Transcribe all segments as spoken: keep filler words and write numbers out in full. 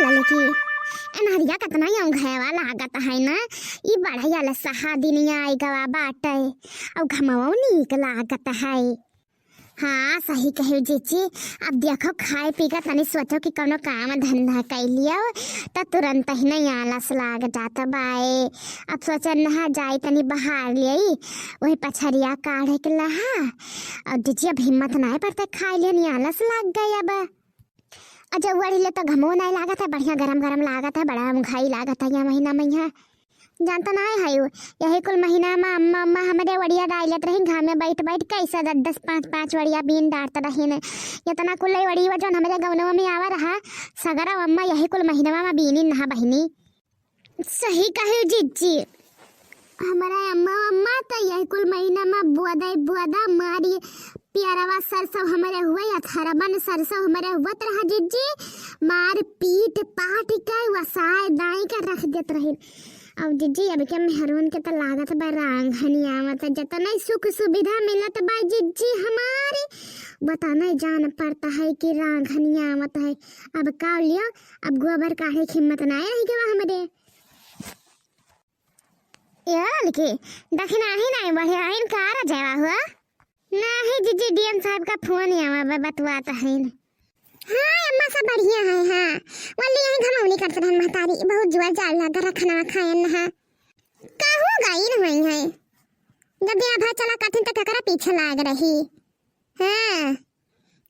ललकी, अन्हरिया कतना अउंघावा लागत है ना, ई बड़ा अलसहा दिनिया आइ गवा बाटे, अउ घमवो नीक लागत है। हाँ, सही कहिउ जिज्जी। अब देखो, खाए पी के तनी सोचो कि कउनो काम धंधा कइ लियो, त तुरंत ही नहीं आलस लाग जात बाए। अब सोचो, नहा जाई, तनी बहार लियई, वही पछरिया काढ़े के लहा। अब जिज्जी, अब हिम्मत नाहीं पड़त है, खाए लियो, नहीं आलस लाग गई अब। अउर जब वड़ी ले तो घमो नाहीं लागत है, बढ़िया गरम गरम लागत है, बड़ा अउंघाई लागत है यह महीना में। यहाँ जानता नाहीं है यू, यही कुल महीना में अम्मा, अम्मा हमरे वड़िया डालत रही, घाम में बैठ बैठ के ऐसा दस दस पाँच पाँच वड़िया बीन डारत रही ने। इतना कुल वड़ी जौन हमरे गौनवा में आवा रहा, सगरा अम्मा यही कुल महीनवा में बीनी नहा बहिनी। सही कहे जिज्जी। हमरा अम्मा, अम्मा त यही कुल महीना में बोदे, बोदा मारी, पियरवा सरसों हमरे हुए, अथरबन सरसों हमरे हुवत रहा जिज्जी, मार पीट पाट के वसाए दाई के रख देत रही। अब जिज्जी, अब के मेहरुन के त लागत बा रांघनी आवत, जतना सुख सुविधा मिलत बा जिज्जी हमारे, वतना जान पड़त है कि रांघनी आवत है। अब का लियो, अब गोबर काढ़े के हिम्मत नाहीं रही गवा हमरे। ए ललकी, दखिनाही नाहीं बढ़िया हइन का रे जवा हुआ? नाहीं जिज्जी, डीएम साहब का फोन आवा बा, बतवात हइन। हाँ अम्मा, सब बढ़िया है। हाँ, वल्ली यहीं घमौनी करत रहन महतारी, बहुत जुआर जाल लग रखना खायन नहा। कहूँ गई न हुई है, जब दिन भर चला कठिन त ककरा पीछे लाग रही। हाँ,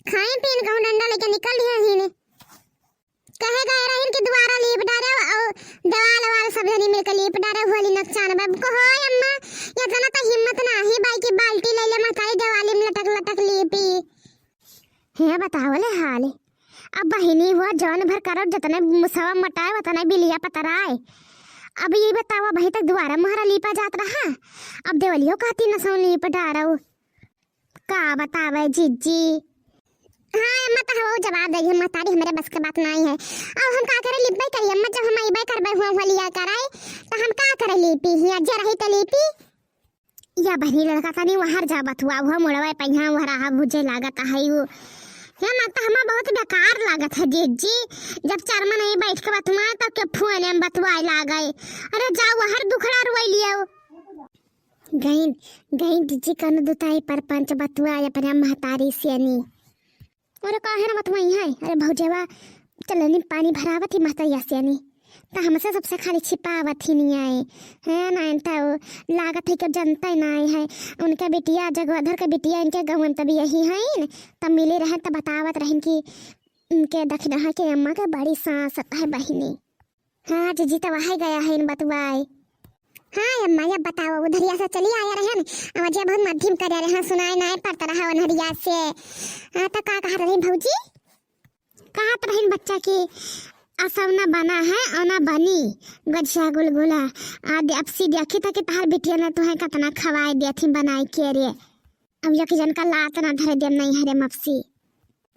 खाइन पीन कहूँ डंडा लेके निकल रही है। कहे गए रहिन कि दुआरा लीप डारे अउ देवाल वाल सब जनी मिलके लीप डारे, होली नकचान बा। कहो अम्मा, इतना त हिम्मत नाहीं बाई कि बाल्टी ले ले महतारी देवाली में लटक लटक लीपी। हे बतावले हाल। अब बहिनी हुआ जौन भर करो, जतने मुसवा मोटाए उतने बिलिया पतराए। अब ये बतावा, अबहीं तक दुआरा मोहरा लीपा जात रहा, अब देवलियो कहती नसौ लीप डारो। का बतावे जिज्जी? हाँ अम्मा, त हवा जवाब दे, महतारी हमरे बस के बात नाहीं है। अब हम का करे, लिपबे करी अम्मा, जब हम अइबे करबे हुआ, हुआ लिया कराए, त हम का करे लिपी हिया, जे रही त लिपी। या बहिनी लड़का तनी वहर जा बथुआ, हुआ मुड़वे पहिया हुआ रहा बुझे लागत है वो। या ना त हमा बहुत बेकार लागत है जिज्जी, जब चरमन नहीं बैठ के बतुआए तब के फोन में बतुआए लागे। अरे जाओ वहर दुखड़ा रुआई लियो। गइन, गइन जिज्जी कौनो दुताई परपंच बतुआ अपने महतारी सियानी। अरे काहे ना बतुआई है? अरे भौजेवा चलनी पानी भरावत ही महतैया सियानी। त हमसे सबसे खाली छिपावत ही नहीं आए। है ना, इनता वो लागत है कि जनता ही ना आए है। उनके बिटिया, जगवाधर के बिटिया इनके गवन तब यही है न। तब मिले रहन तब बतावत रहन कि उनके दखिनहा के अम्मा के बड़ी सांस है बहिनी। हाँ जिज्जी, त वहाई गया है इन बतुआए। हाँ अम्मा, अब बताओ, उधरिया से चली आया रहे न, आवाज बहुत मध्यम करे रहे, सुनाए नाय पड़ता रहा उन्हरिया से। हाँ, त का कहत रही भौजी? कहत रही बच्चा की असवना बना है, औना बनी, गजिया गुलगुला। आ दे-, अब सी देखी था कि तहार बिटिया ने तुहे कतना खवाए दिया थी बनाए के रे। अब यक जन का लात ना धरे देम नहीं हरे मपसी।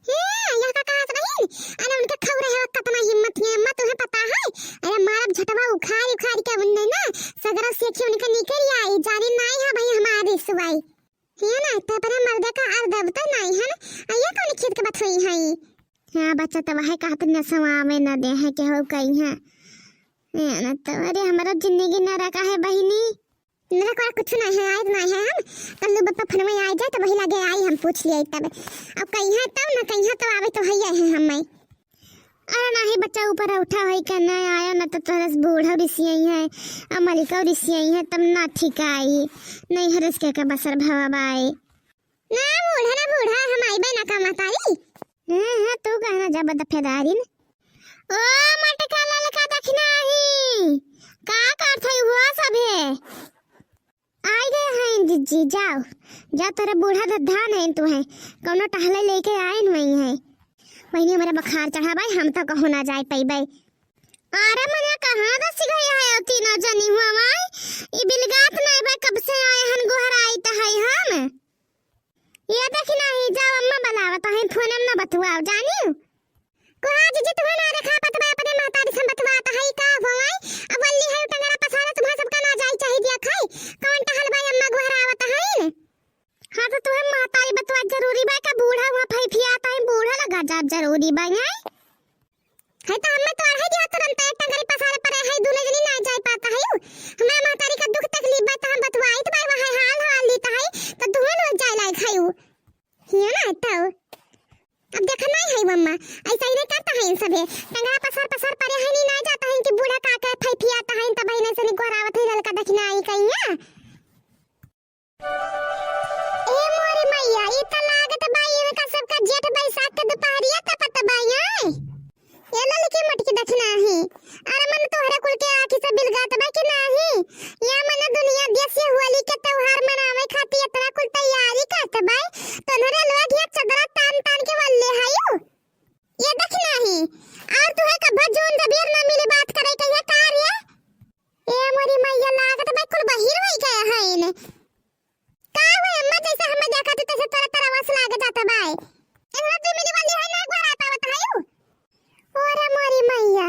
हे, यह का कहत रही? अरे उनके खौरे है, कतना हिम्मत है, अम्मा तुहे पता है? अरे मारब झटवा उखाड़ उखाड़ के उनने ना, सगरा सेखी उनके निकल आई, जानी नाई है भाई हमारी सुवाई। हे ना, ते अपने मर्दे का अर दबते नाई है ना, आ ये कौन खेत के बथुई है? हाँ बच्चा, तो वह कहत न सवा में न दे है के हो कहीं है। हे ना, तो अरे हमारा जिंदगी न रखा है बहिनी। मेरा कोई कुछ नहीं है, आए तो नहीं है हम। कल्लू बप्पा फोन में आए जाए तो वही लगे आई, हम पूछ लिए तब। अब कहीं है तब ना, कहीं है तो आवे तो है, है हम। अरे नहीं बच्चा, ऊपर उठा है क्या नहीं आयो ना, तो तोरस बूढ़ा रिसियाई है, अब मलिका रिसियाई है, तब ना ठीक आई। नहीं हरस के का बसर भवा बाई। ना बूढ़ा, ना बूढ़ा, हम आइबे ना का महतारी। हाँ, हाँ, तू कहना जा बदफेदारिन। ओ मटका ललका दखिनाही, का करत हई हुआ सभे? आई गए हैं जिज्जी, जाओ, जा तोरे बूढ़ा धद्धान है तू है, कौनो टहले लेके आए नहीं है। वही हमारा बुखार चढ़ा बाई, हम तो कहूँ ना जाए पैबे। अरे मने कहाँ दस गई है तीनों जनी हुआ माई, ई बिलगात नहीं बा, कब से आए हन गोहराई त है हम। ये देखी नहीं, जाओ अम्मा बुलावत है, फोन में ना बतुआओ, जानियो। कोहा जिज्जी, तुम्हें ना देखा पतवा अपने महतारी से बतवात है, का हो आई? अब वल्ली है टंगरा पसारे, तुम्हें सबका ना जाई चाहिए दिया खाई। कौन टहल बाई अम्मा गोहरावत है? हाँ, तो तुम्हें महतारी बतवा जरूरी बा का? बूढ़ा हुआ फैफियात है, बूढ़ा लगा जा जरूरी बा, हैं? है तो हमें तो ये ना तो। अब देखा नहीं है मम्मा, ऐसा ही नहीं करता है इन सभे। टंगरा पसार पसार परे है, नहीं ना जाता है इनकी बूढ़ा का के फैफियाता है, तब ही नहीं से नहीं गोहरावत है ललका दखिना आई कहिया। ए मोरी मैया, ई त लागत बा इनका सबका जेठ बैसाख के दुपहरिया तपत बा, ये। ए ललकी मोटकी दखिनाही, अरे मन तोहरे कुल के आँखी से बिलगात बा कि नाही? या मन दुनिया देश ये होली के त्योहार मनावे खातिर इतना कुल तैयारी करत बा, तोहरे लोग ये चदरा तान तान के वल्ले हयू। ये दखिनाही, और तुहे कब्बो जून जबीर ना मिले बात करे के ये का रे? ए मोरी मैया, लागत बा कुल बहिर होई गए हैं। का हुए अम्मा, जैसे हमें देखत तैसे तोरा तरवस लाग जात बाय। एहरा दू मिली वाली है ना, गोहरा पावत है यू। ओरे मोरी मैया,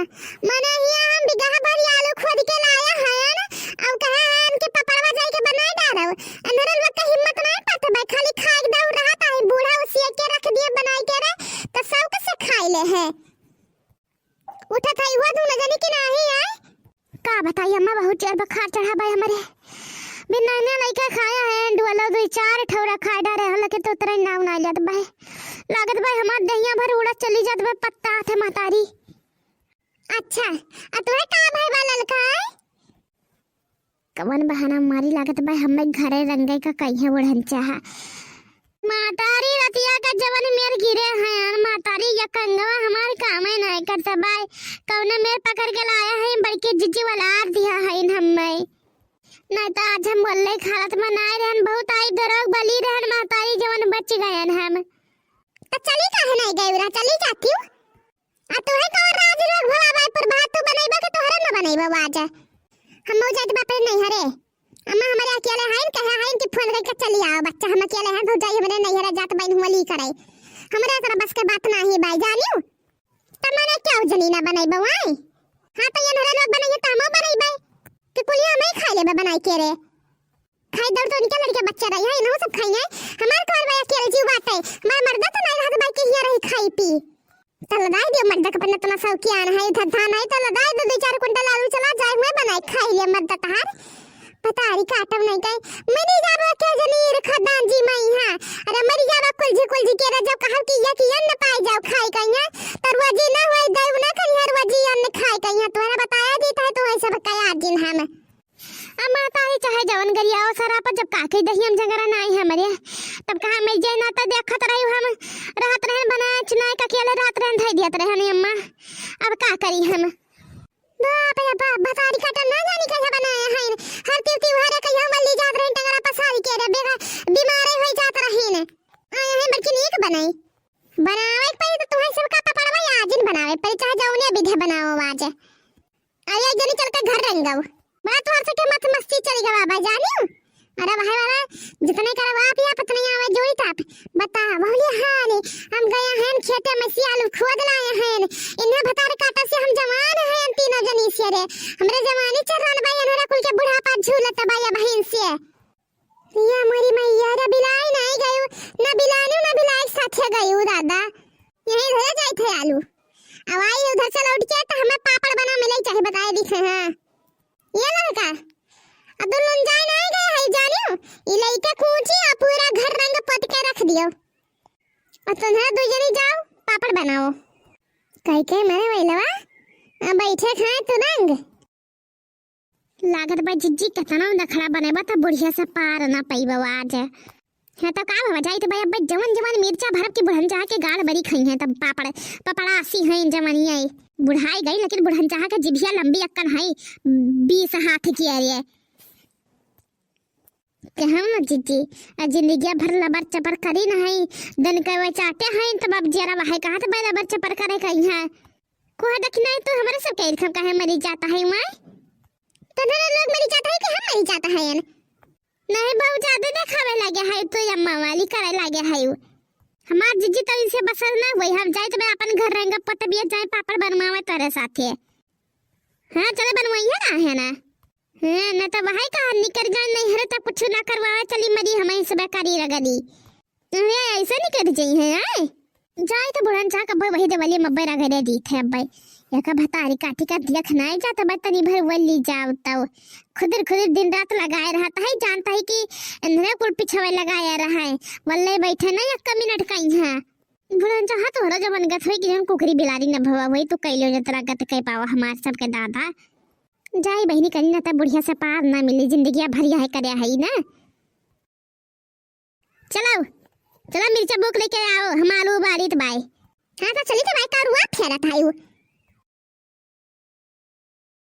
मने हिया हम बिगहा भर आलू खोद के लाया है ना, अब कहे हैं कि पपड़वा जाई के बनाए डारब। अनरे लोग के हिम्मत नहीं पड़त बा, खाली खाए के दौड़ रहत है, बूढ़ा उसिया के रख दिए बनाई के रे, तो सब के से खाई ले है। उठत है हुआ दूनो जनी कि नाही आए? का बताई अम्मा, बहुत जोर बुखार चढ़ा बा हमरे। बिना ने लइका खाया है, डुअलो दुई चार ठौरा खाए डारे हल के तो उतरे नाव ना जात बा। लागत बा हमार दहिया भर उड़ा चली जात बा, पत्ता हाथे महतारी। अच्छा, आ तोहे का भय बा ललका? कवन बहाना मारी, लागत बा हमें घरे रंगे का कहिए ओढ़न चाहा। महतारी रतिया का जवन मेर गिरे हैं, महतारी या कंगवा हमार कामे नहीं करत बाय। कौने मेर पकड़ के लाया है, बड़की जिज्जी वाला आर दिया है इन हमें। नहीं तो आज हम बोलले हालत में नाय रहन, बहुत आई दरोग बली रहन, महतारी जवन बच गयन हम। तो चली काहे नहीं गई उरा, चली जाती हूँ। आ तोहे कौन राज रोग भला बाई पर भात तू बनैबा के तोहरे न बनैबा आज? हम मऊ जात बापे नहीं हरे। अम्मा हमारे अकेले हैं, कहे हैं कि फोन करके चली आओ बच्चा, हम अकेले हैं, भौजाई हमारे नहीं हरे जात बहन हुआ ली करे। हमारे तरह बस के बात नाही बाई जानियो। त मने क्या जनी ना बनैबा आई? हाँ तो ये नरे लोग बनैया त हमहू बनैबा। कि कुलिया में खाई लेबा बनाई के रे। खाई दौड़ तो उनके लड़के बच्चे रही है, इनहू सब खाई है। हमार कौन भाई अकेले जीव बाटे, हमार मर्दा तो नहीं रहत भाई के हिया रही खाई पी। त लदाई दियो मर्दा के अपन इतना शौकियान है, इधर धान है त लदाई दो, दो चार कुंटल आलू चला जाए हुए बनाए खाई ले मर्दा तहार। पतारी काटब नहीं गए, मरी जाबा के जनी रे खदान जी माई, हाँ। अरे मरी जाबा कुलजी कुलजी के रे, जब कहब कि या कि अन्न पाई जाओ खाई कहिया, त रोजी ना होई देव ना करिया रोजी अन्न खाई कहिया, तोहरा बताया जीत है तो है सब कया दिन हम। अब महतारी चाहे जवन गरियाओ सरापा, जब का कही दहियम झगड़ा नाई हमरे, तब कहा मैं जे ना त देखत रही हम, रहत रहन बनाए चुनाए का अकेले रहत रहन धई दियत रहन अम्मा, अब का करी हम। बाप रे बाप, भतारी काटा ना जानी कहिया बनाए हैं, हर तीर तीर हरे कहिया मल्ली जात रहन टंगरा पसारी के रे, बेगा बीमारे होई जात रहन, आए हैं बल्कि नीक बनाई, बनावे के पड़ी तो तुम्हें सबका पपड़वा आज दिन बनावे पड़ी, चाहे जौने विधे बनाओ आज। अरे एक जनी चल के घर रंगव। बड़ा तोहर से के मत मस्ती चली गवा बा जानियो। अरे भाई वाला, जितने करवा आप या पत्नी आवे जोड़ी ताप। बता, बोले हाल, हम गए हैं खेते में से आलू खोद लाए हैं। इन्हें भतार काटा से हम जवान हैं तीनों जनी से रे। हमरे जवानी चर्रन बा, इन्हरा कुल के बुढ़ापा झूलत बा या बहिन से। या मोरी मैया रे, बिलाई नहीं गयू, ना बिलानू ना बिलाई साथे गयू दादा। यही धरे जाई थे आलू। अब आई उधर से लौट के तो हमें पापड़ बना मिले चाहे बताए दिखे हैं। ये लड़का, अब तुम लोग जाए नहीं गए है जानियो, ये लइके कूची आ पूरा घर रंग पत के रख दियो। और तुम्हारा दो जने जाओ, पापड़ बनाओ। कह के मरे वैलवा, अब बैठे खाए तुरंग। लागत बा जिज्जी केतना नखड़ा बनेबा त बुढ़िया से पार ना पइबा आज। हाँ तो का भवा जाई त भाई, अब जवन जवन मिर्चा भरब की बुढ़न चाह के गाल बरी खई हैं, तब पापड़ पपड़ासी हैं जवनिया। बुढ़ाई गई लेकिन बुढ़न चाह के जिभिया लंबी अक्कन है, बीस हाथ की अरे। के हम न जिज्जी, आ जिंदगिया भर लबर चपर करी न हई, दन के वे चाटे हई, तब अब जियरा वहे कहा त लबर चपर करे कही है। कोहा दखिनाई तू हमरे सब के इरखम काहे मरी जाता है माय? तोहरे लोग मरी जाता है कि हम मरी जाता है? नहीं, बहुत ज्यादा देखावे लागे है तू, अम्मा वाली करे लागे है। हमार जिज्जी तो इनसे बसल ना हुई, हम जाए तो मैं अपन घर रहेंगे, पतबिया जाए पापड़ बनवावे तोरे साथे। हाँ, चले बनवाइए ना, है ना? हाँ, न तो वही कहा निकर जाए नहीं हरे तब कुछ ना करवावे, चली मरी हमें सब करी रगड़ी। हाँ, ऐसे निकर जाई है, आए? जाई तो बुढ़न चाह कब्बे वही देवलिया मब्बे रगड़े दीत है अब्बे। यका भतारी काटी का दियख नाई जात अब्बे, तनी भर वल्ली जाव तौ। खुदर खुदर दिन रात लगाए रहत है, जानत है कि इन्हरे कुल पिछवे लगाए रहा है। वल्ले बैठे ना एक मिनट कहीं है। बुढ़न चाह तोहरा जवन गत होई कि जवन कुकरी बिलारी न भवा होई, तू कैलो जतरा गत कह पावा हमार सबके दादा। जाई बहिनी कनी ना त बुढ़िया से पार ना मिली, जिंदगिया भरिया है करे है ना। चलो, चलो मिर्चा बुक लेके आओ, हम आलू उबारी त बाय। हाँ तो चली त बाय, करुआ फेरत है उ।